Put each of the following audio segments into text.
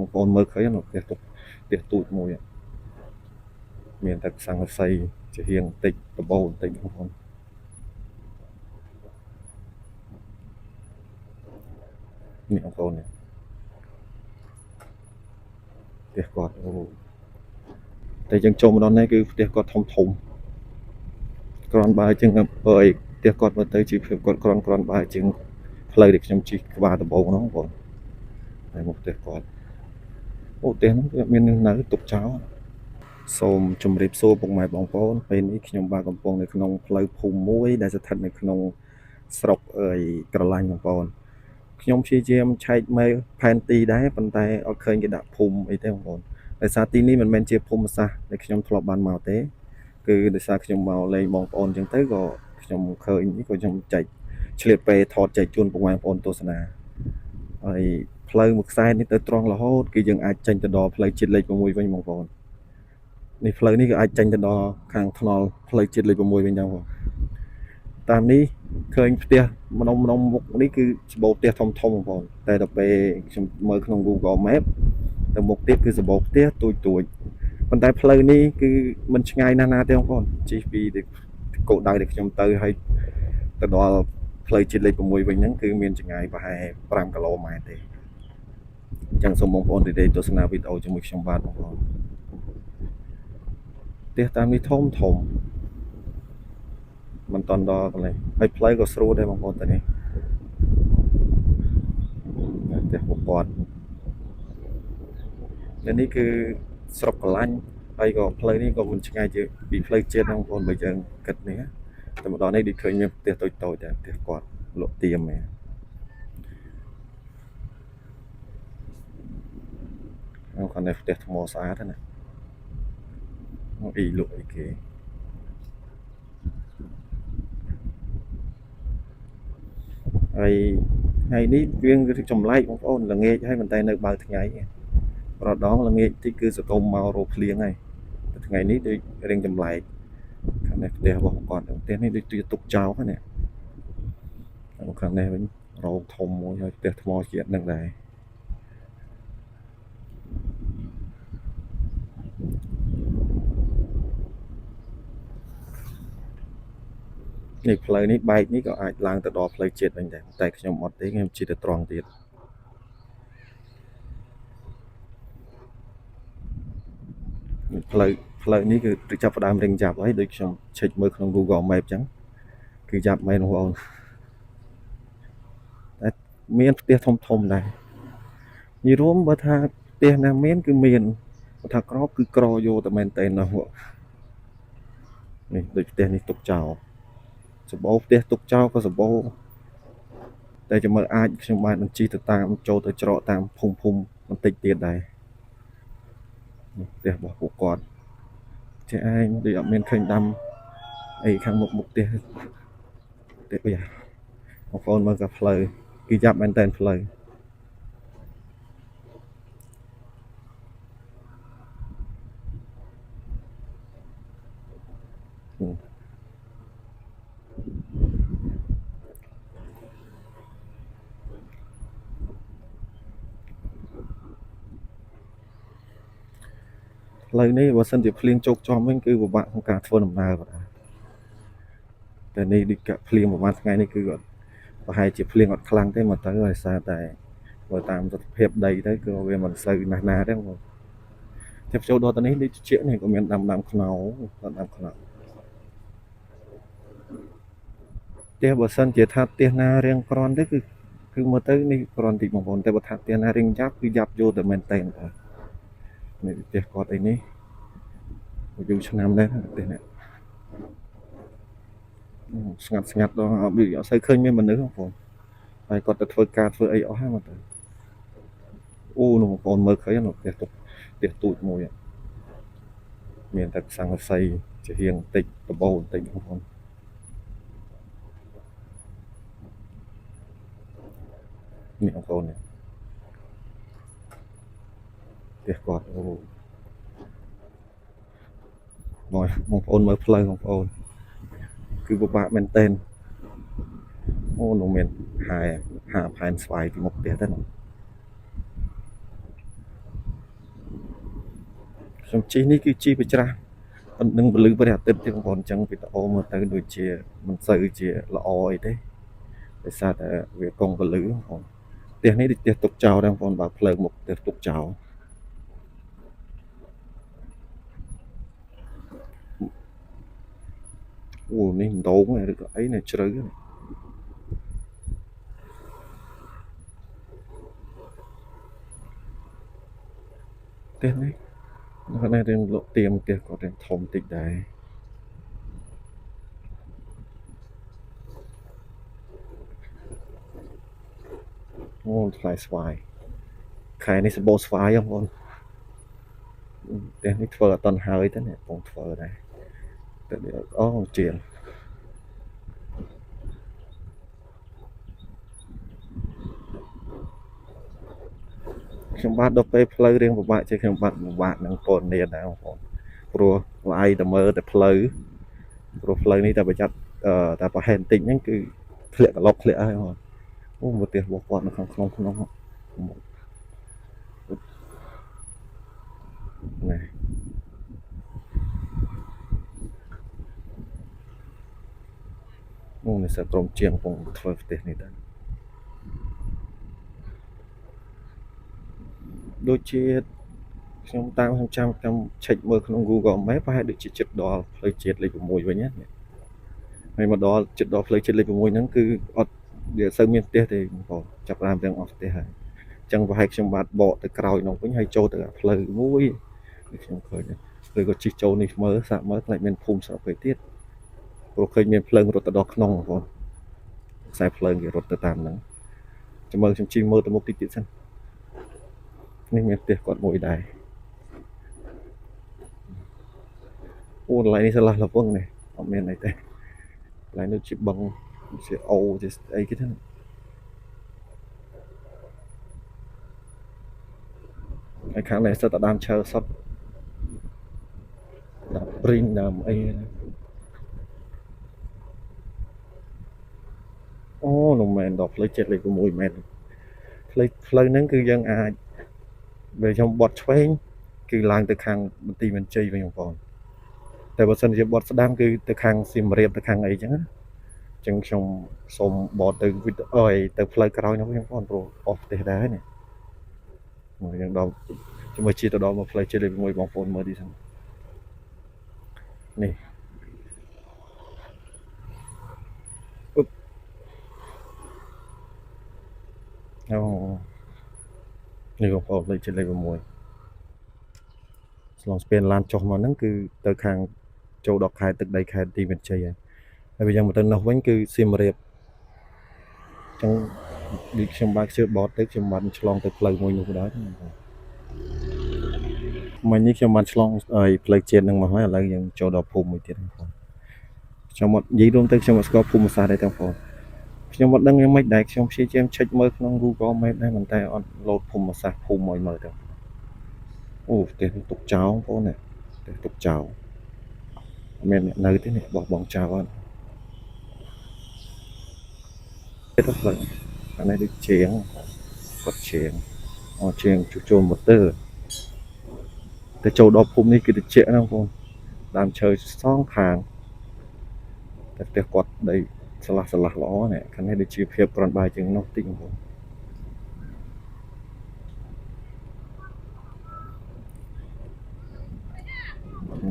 បងប្អូនមើលឃើញនៅផ្ទះទុកផ្ទះទូចមួយមានតែសង្កសីជាហៀងបន្តិចដបូលបន្តិចបងប្អូននេះបងប្អូននេះផ្ទះគាត់អូតែយើងចូលមកដល់នេះគឺផ្ទះគាត់ធំធំក្រនបើជាងអើយផ្ទះគាត់មើលទៅជីវភាពគាត់ក្រនក្រនបើជាងផ្លូវដែលខ្ញុំជិះក្បាលដំបូងហ្នឹងបងប្អូនតែមកផ្ទះគាត់អូផ្ទះហ្នឹងគឺអត់មាននៅទុកចោលសូមជម្រាបសួរពុកម៉ែបងប្អូនពេលនេះខ្ញុំបាទកំពុងនៅក្នុងផ្លូវភូមិមួយដែលស្ថិតនៅក្នុងស្រុកអើយក្រឡាញ់បងប្អូនខ្ញុំព្យាយាមឆែកមើលផែនទីដែរប៉ុន្តែអត់ឃើញគេដាក់ភូមិអីទេបងប្អូនដោយសារទីនេះមិនមែនជាភូមិសាស្ត្រដែលខ្ញុំធ្លាប់បានមកទេគឺដោយសារខ្ញុំមកលេងបងប្អូនអញ្ចឹងទៅក៏ខ្ញុំឃើញនេះក៏ខ្ញុំចែកឆ្លៀតពេលថតចែកជូនពុកម៉ែបងប្អូនទស្សនាហើយផ្លូវមួយខ្សែនេះទៅត្រង់រហូតគឺយើងអាចចេញទៅដល់ផ្លូវជាតិលេខ6វិញបងប្អូននេះផ្លូវនេះក៏អាចចេញទៅដល់ខាងថ្នល់ផ្លូវជាតិលេខ6វិញដែរបងប្អូនតាមនេះឃើញផ្ទះម្ដុំម្ដុំមុខនេះគឺសម្បូរផ្ទះធំធំបងប្អូនតែដល់ពេលខ្ញុំមើលក្នុង Google Map ទៅមុខទៀតគឺសម្បូរផ្ទះទូចទូចប៉ុន្តែផ្លូវនេះគឺមិនឆ្ងាយណាស់ណាទេបងប្អូនជិះពីគោលដៅដែលខ្ញុំទៅហើយទៅដល់ផ្លូវជាតិលេខ6វិញហ្នឹងគឺមានចម្ងាយប្រហែល5គីឡូម៉ែត្រទេអញ្ចឹងសូមបងប្អូនរីករាយទស្សនាវីដេអូជាមួយខ្ញុំបាទបងប្អូនផ្ទះតាមនេះធំធំមិនតន់ដល់កន្លែងហើយផ្លូវក៏ស្រួលដែរបងប្អូនតើនេះផ្ទះប្រព័ន្ធនៅនេះគឺស្រុកកលាញ់ហើយក៏ផ្លូវនេះក៏មិនឆ្ងាយជាពីផ្លូវជាតិដែរបងប្អូនបើយើងគិតនេះតែមកដល់នេះដូចឃើញមានផ្ទះតូចតូចដែរផ្ទះគាត់លក់ទៀមឯងគាត់នៅផ្ទះថ្មស្អាតណាអីលក់អីគេហើយថ្ងៃនេះវាគឺចម្លែកបងប្អូនល្ងាចហើយមិនតែនៅបើថ្ងៃប្រដងល្ងាចតិចគឺសកុំមករោភ្លៀងហើយតែថ្ងៃនេះដូចរៀងចម្លែកខាងនេះផ្ទះរបស់គាត់ផ្ទះនេះដូចជាទុកចោលហ្នឹងណាខាងនេះវិញរោងធំមួយហើយផ្ទះថ្មជាតិនឹងដែរនេះផ្លូវនេះបែកនេះក៏អាចឡើងទៅដល់ផ្លូវជាតិវិញដែរតែខ្ញុំអត់ទេខ្ញុំជិះទៅត្រង់ទៀតផ្លូវផ្លូវនេះគឺចាប់ផ្ដើមរៀងចាប់ហើយដូចខ្ញុំឆែកមើលក្នុង Google Map អញ្ចឹងគឺចាប់មែនបងប្អូនតែមានផ្ទះធំធំដែរនិយាយរួមបើថាផ្ទះណាមានគឺមានបើថាក្រគឺក្រយកតែមែនតេណាស់នេះដូចផ្ទះនេះទុកចោលសម្បូរផ្ទះទុកចោលក៏សម្បូរតែចាំមើលអាចខ្ញុំបាទនឹងជិះទៅតាមចូលទៅច្រកតាមភូមិភូមិបន្តិចទៀតដែរនេះផ្ទះរបស់ពួកគាត់ចេះឯងដូចអត់មានឃើញដាំអីខាងមុខមុខផ្ទះទេអុយបងប្អូនមើលក៏ផ្លូវគឺយ៉ាប់មែនតើផ្លូវផ្លូវនេះបើសិនជាភ្លៀងជោកជាំវិញគឺពិបាកក្នុងការធ្វើដំណើរបាទតែនេះដូចកភ្លៀងប្រហែលថ្ងៃនេះគឺអត់ប្រហែលជាភ្លៀងអត់ខ្លាំងទេមកទៅដោយសារតែបើតាមទស្សនភាពដីទៅគឺវាមិនសូវណាស់ណាទេបងតែចូលដល់ទៅនេះដូចជានេះក៏មានដាំដាំខ្នោដាំខ្នោផ្ទះបើសិនជាថាផ្ទះណារៀងក្រន់ទៅគឺគឺមើលទៅនេះក្រន់តិចបងប្អូនតែបើថាផ្ទះណារៀងយ៉ាប់គឺយ៉ាប់យកតែមែនតើបាទនេះផ្ទះគាត់អីនេះយូរឆ្នាំដែរផ្ទះនេះស្ងាត់ស្ងាត់ដល់អត់វាអត់សូវឃើញមានមនុស្សបងប្អូនហើយគាត់ទៅធ្វើការធ្វើអីអស់ហើយមកទៅអូនោះបងប្អូនមើលឃើញនោះផ្ទះទុកផ្ទះទូចមួយមានតែសង្កសីជាហៀងបន្តិចដបូលបន្តិចបងប្អូននេះបងប្អូននេះផ្ទះគាត់អូបងបងប្អូនមើលផ្លូវបងប្អូនគឺពិបាកមែនទែនអូនោះមានហែហាផែនស្វាយពីមុខផ្ទះទៅនោះ ខ្ញុំជិះនេះគឺជិះបច្រាស់ប៉ុណ្ណឹងពលឺព្រះអាទិត្យទេបងប្អូនអញ្ចឹងវីដេអូមើលទៅដូចជាមិនសូវជាល្អអីទេដោយសារតែវាកង់ពលឺបងប្អូនផ្ទះនេះដូចផ្ទះទុកចោលដែរបងប្អូនបើផ្លូវមុខផ្ទះទុកចោលអូនេះម្ដងឬក៏អីនេះជ្រៅណាស់ផ្ទះនេះនៅនេះរៀងលក់ទៀមផ្ទះគាត់រៀងធំតិចដែរអូថ្លៃស្វាយខែនេះសម្បូរស្វាយបងប្អូនផ្ទះនេះធ្វើអត់ទាន់ហើយទេនេះកំពុងធ្វើដែរតែអូជាងខ្ញុំបាទដល់ពេលផ្លូវរៀងពិបាកជាខ្ញុំបាទពិបាកនឹងពណ៌នាដែរបងប្អូនព្រោះឡាយតែមើលតែផ្លូវព្រោះផ្លូវនេះតែប្រយ័ត្នតែប្រហែលបន្តិចហ្នឹងគឺធ្លាក់ក្លុកធ្លាក់ហើយបងប្អូនអូមើលផ្ទះរបស់គាត់នៅខាងក្នុងក្នុងមុខណែអូនេះសិតក្រុមជាងកំពុងធ្វើផ្ទះនេះដែរដូចជាខ្ញុំតាមខ្ញុំចាំខ្ញុំឆែកមើលក្នុង Google Map ប្រហែលដូចជាជិតដល់ផ្លូវជាតិលេខ6វិញណាហើយមកដល់ជិតដល់ផ្លូវជាតិលេខ6ហ្នឹងគឺអត់វាសូវមានផ្ទះទេបងប្អូនចាប់ផ្ដើមទាំងអស់ផ្ទះហើយអញ្ចឹងប្រហែលខ្ញុំបាទបកទៅក្រោយនោះវិញហើយចូលទៅផ្លូវមួយខ្ញុំឃើញឬក៏ជិះចូលនេះមើលសាកមើលខ្លាចមានភូមិស្រុកគេទៀតព្រោះឃើញមានភ្លើងរត់ទៅដល់ក្នុងបងប្អូនខ្សែភ្លើងគេរត់ទៅតាមហ្នឹងចាំមើលខ្ញុំជិះមើលទៅមុខតិចទៀតសិននេះមានផ្ទះគាត់មួយដែរអូកន្លែងនេះស្រឡះល្ពឹងនេះអត់មានអីទេកន្លែងនោះជាបឹងជាអូជាអីគេហ្នឹងហើយខាងនេះសិតតែដើមឈើសុទ្ធដើមព្រីងដើមអីហ្នឹងអូនោះមែនដល់ផ្លូវជាតិលេខ6មែនផ្លូវហ្នឹងគឺយើងអាចបើខ្ញុំបត់ឆ្វេងគឺឡើងទៅខាងបន្ទាយមានជ័យវិញបងប្អូនតែបើសិនជាបត់ស្ដាំគឺទៅខាងសៀមរាបទៅខាងអីចឹងណាអញ្ចឹងខ្ញុំសូមបត់ទៅវីដេអូទៅផ្លូវក្រោយនោះវិញបងប្អូនព្រោះអស់ផ្ទះដែរនេះមកយើងដល់ជាមួយជាទៅដល់មកផ្លូវជាតិលេខ6បងប្អូនមើលទីសិននេះអឹបអូនេះបងប្អូនផ្លូវជាតិលេខ6ស្លងស្ពានឡានចុះមកហ្នឹងគឺទៅខាងចូលដល់ខេត្តទឹកដីខេត្តទីមានជ័យហើយហើយបើយើងមកទៅនោះវិញគឺសៀមរាបអញ្ចឹងដូចខ្ញុំបាទខ្ជិលបត់ទៅខ្ញុំបានឆ្លងទៅផ្លូវមួយនោះដែរបងប្អូនមិញនេះខ្ញុំបានឆ្លងឲ្យផ្លូវជាតិហ្នឹងមកហើយឥឡូវយើងចូលដល់ភូមិមួយទៀតបងប្អូនខ្ញុំអត់និយាយរួមទៅខ្ញុំអត់ស្គាល់ភូមិសាស្ត្រទេបងប្អូនខ្ញុំអត់ដឹងយ៉ាងម៉េចដែរខ្ញុំព្យាយាមឆែកមើលក្នុង Google Map ដែរប៉ុន្តែអត់លោតភូមិសាស្ត្រភូមិឲ្យមើលទេអូផ្ទះនេះទុកចោលបងប្អូននេះផ្ទះទុកចោលអត់មានអ្នកនៅទេនេះបោះបង់ចោលអត់ទេទៅផ្លូវអានេះដូចជាងគាត់ជាងអូជាងជួសជុលម៉ូទ័រតែចូលដល់ភូមិនេះគឺត្រជាក់ណាស់បងប្អូនដើមឈើសងខាងតែផ្ទះគាត់ដីស្លាស់ស្លាស់ល្អនេះខាងនេះដូចជាភាពគ្រាន់បើជាងនោះតិចបងប្អូនអូ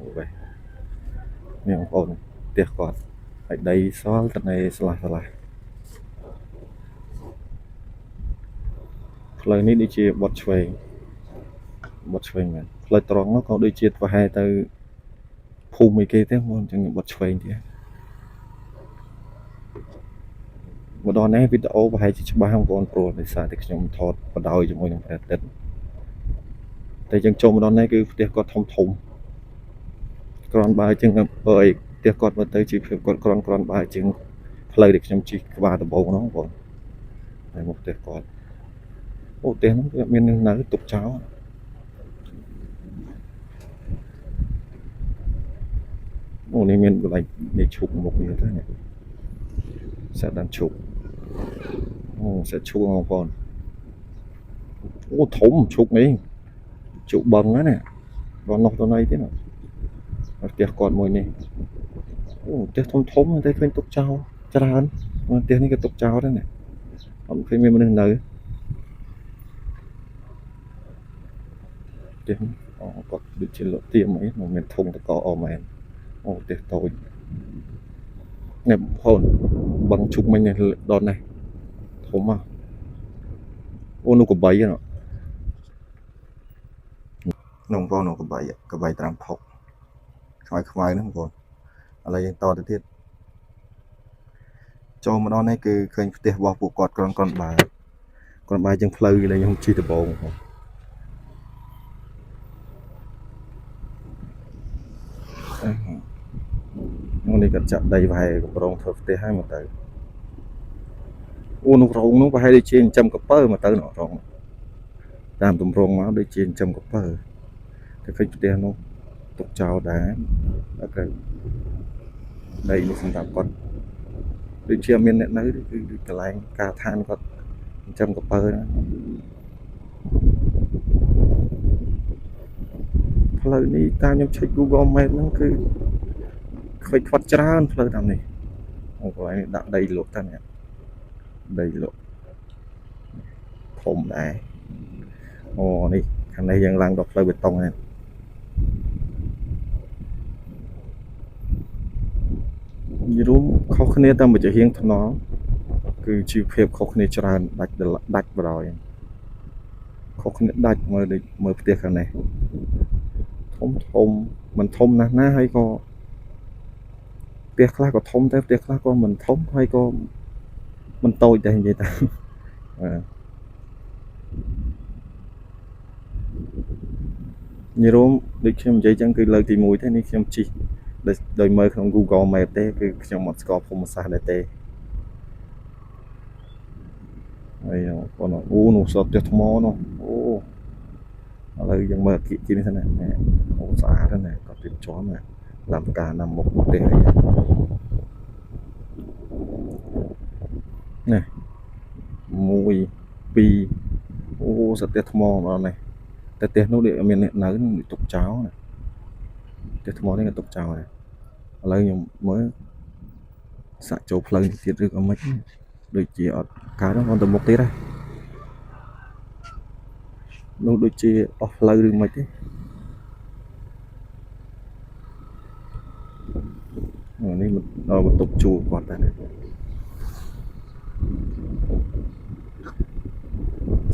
អូវ៉េនេះបងប្អូនផ្ទះគាត់ហើយដីសល់តនៃស្លាស់ស្លាស់ផ្លូវនេះដូចជាបត់ឆ្វេងបត់ឆ្វេងមែនផ្លូវត្រង់នោះក៏ដូចជាប្រហែលទៅភូមិអីគេទេបងប្អូនអញ្ចឹងបត់ឆ្វេងទៀតមកដល់នេះវីដេអូប្រហែលជាច្បាស់បងប្អូនព្រោះដោយសារតែខ្ញុំថតបដោយជាមួយនឹងព្រះអាទិត្យតែយើងចូលមកដល់នេះគឺផ្ទះគាត់ធំធំគ្រាន់បើជាងអើយផ្ទះគាត់មើលទៅជាភាពគាត់គ្រាន់គ្រាន់បើជាងផ្លូវដែលខ្ញុំជិះក្បាលដំបូងហ្នឹងបងប្អូនហើយមកផ្ទះគាត់អូផ្ទះហ្នឹងគឺអត់មាននៅទុកចោលអូនេះមានកន្លែងនេះឈូកមុខនេះទៅនេះសាក់ដើមឈូកអូសាក់ឈូកបងប្អូនអូធំឈូកនេះឈូកបឹងហ្នឹងណា ដល់នោះដល់ណីទៀតណាហើយផ្ទះគាត់មួយនេះអូផ្ទះធំធំតែឃើញទុកចោលច្រើនផ្ទះនេះក៏ទុកចោលដែរណាអត់ឃើញមានមនុស្សនៅផ្ទះនេះអូគាត់ដូចជាលក់ទៀមអីនោះមានធុងតកអមែនអូផ្ទះតូចនេះបងប្អូនបឹងឈុកមិញនេះដល់នេះធំហ៎អូនោះកបីហ្នឹងនោះបងប្អូននោះកបីកបីត្រាំផុកខ្មៅខ្មៅហ្នឹងបងប្អូនឥឡូវយើងតទៅទៀតចូលមកដល់នេះគឺឃើញផ្ទះរបស់ពួកគាត់ក្រនក្រនបើក្រនបើជាងផ្លូវដែលខ្ញុំជិះដំបងបងប្អូនអឺនេះគាត់ចាក់ដីប្រហែលកម្រងធ្វើផ្ទះហើយមកទៅអូនោះរោងនោះប្រហែលដូចជាចិញ្ចឹមកពើមកទៅនោះរោងតាមទម្រង់មកដូចជាចិញ្ចឹមកពើតែឃើញផ្ទះនោះទុកចោលដែរអត់ទៅដីនេះសម្រាប់គាត់ដូចជាអត់មានអ្នកនៅទេគឺដូចកន្លែងការដ្ឋានគាត់ចិញ្ចឹមកពើហ្នឹងផ្លូវនេះតាមខ្ញុំឆែក Google Map ហ្នឹងគឺខ្វេចខ្វាត់ច្រើនផ្លូវតាមនេះអូកន្លែងនេះដាក់ដីលក់តានេះដីលក់ធំដែរអូនេះខាងនេះយើងឡើងដល់ផ្លូវបេតុងហ្នឹងនិយាយរួមខុសគ្នាតាមមួយចំហៀងថ្នល់គឺជីវភាពខុសគ្នាច្រើនដាច់ដាច់បណ្ដោយខុសគ្នាដាច់មើលដូចមើលផ្ទះខាងនេះធំធំមិនធំណាស់ណាហើយក៏ផ្ទះខ្លះក៏ធំតែផ្ទះខ្លះក៏មិនធំហើយក៏មិនតូចដែរនិយាយទៅបាទនិយាយរួមដូចខ្ញុំនិយាយចឹងគឺលើកទី1ទេនេះខ្ញុំជិះដោយមើលក្នុង Google Map ទេគឺខ្ញុំអត់ស្គាល់ភូមិសាស្ត្រដែរទេហើយបងអូនោះសតផ្ទះថ្មនោះអូឥឡូវយើងមើលអគារទីនេះសិនណាអូស្អាតណាស់គាត់រៀបចំណាឡាំការណាំមុខផ្ទះអីនេះ1 2អូសតផ្ទះថ្មម្ដងនេះតែផ្ទះនោះដូចអត់មានអ្នកនៅដូចទុកចោលណាផ្ទះថ្មនេះក៏ទុកចោលដែរឥឡូវខ្ញុំមើលសាក់ចូលផ្លូវនេះទៀតឬក៏មិនដូចជាអត់កើតទេគាត់ទៅមុខទៀតដែរនោះដូចជាអស់ផ្លូវឬមិនទេនេះដល់បន្ទប់ជួលគាត់ដែរណា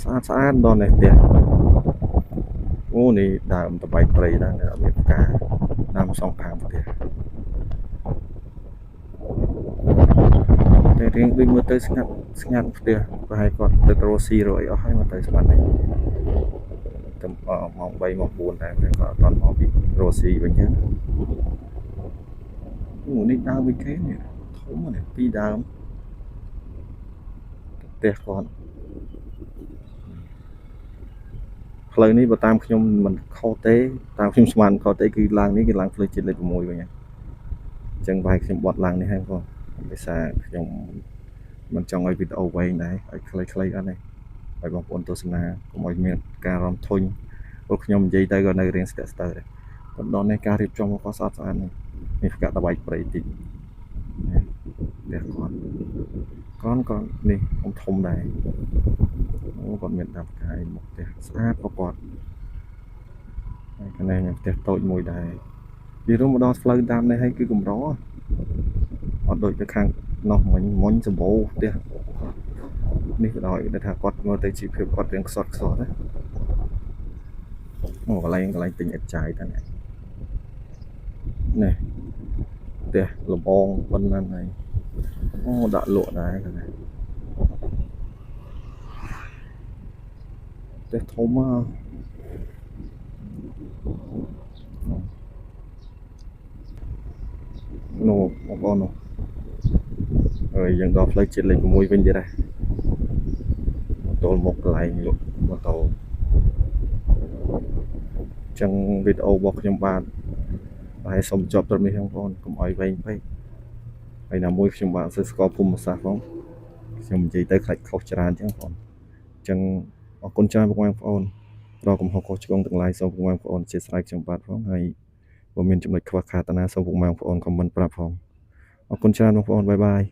ស្អាតស្អាតដល់នេះផ្ទះអូនេះដើមតបៃព្រៃដែរអត់មានផ្កាដើមសងខាងផ្ទះតែរៀងដូចមើលទៅស្ងាត់ស្ងាត់ផ្ទះប្រហែលគាត់ទៅរកស៊ីរកអីអស់ហើយមកទៅស្មាននេះទៅម៉ោង3ម៉ោង4ដែរគាត់អត់ទាន់មកពីរកស៊ីវិញចឹងអូនេះដើមវិគេនេះធំណាស់ពីរដើមផ្ទះគាត់ផ្លូវនេះបើតាមខ្ញុំមិនខុសទេតាមខ្ញុំស្មានខុសទេគឺឡើងនេះគឺឡើងផ្លូវជាតិលេខ6វិញអញ្ចឹងបែរខ្ញុំបត់ឡើងនេះហើយបងដោយសារខ្ញុំមិនចង់ឲ្យវីដេអូវែងដែរឲ្យខ្លីៗអត់ទេឲ្យបងប្អូនទស្សនាកុំឲ្យមានការរំធុញព្រោះខ្ញុំនិយាយទៅក៏នៅរៀងស្ទាក់ស្ទើរដែរប៉ុន្តែនេះការរៀបចំរបស់គាត់ស្អាតស្អាតនេះនេះផ្កាតបៃព្រៃតិចនេះផ្ទះគាត់កននេះធំធំដែរអូគាត់មានដាំផ្កាយមុខផ្ទះស្អាតរបស់គាត់ហើយកន្លែងមានផ្ទះតូចមួយដែរនិយាយរួមមកដល់ផ្លូវតាមនេះហើយគឺកម្រអត់ដូចទៅខាងនោះមិញមុញសម្បូរផ្ទះនេះក៏ដោយដែលថាគាត់មើលទៅជីវភាពគាត់រៀងខ្សត់ខ្សត់ណាអូកន្លែងទិញអិតចាយតានេះនេះផ្ទះលបងប៉ុណ្ណាហើយអូដាក់លក់ដែរកន្លែងផ្ទះធំហ៎នោះបងប្អូននោះហើយយើងដល់ផ្លូវជាតិលេខ6វិញទៀតដែរទល់មុខកន្លែងលក់ម៉ូតូអញ្ចឹងវីដេអូរបស់ខ្ញុំបាទប្រហែលសូមចប់ត្រឹមនេះបងប្អូនកុំឲ្យវែងពេកហើយណាមួយខ្ញុំបាទសើស្គាល់ភូមិសាស្ត្រផងខ្ញុំនិយាយទៅខ្លាចខុសច្រើនអញ្ចឹងបងប្អូនអញ្ចឹងអរគុណច្រើនបងប្អូន រាល់កំហុសខុសឆ្គងទាំងឡាយសូមពុកម៉ែបងប្អូនអធ្យាស្រ័យខ្ញុំបាទផងហើយបើមានចំណុចខ្វះខាតតាណាសូមពុកម៉ែបងប្អូន comment ប្រាប់ផងអរគុណច្រើនបងប្អូន។ Bye bye.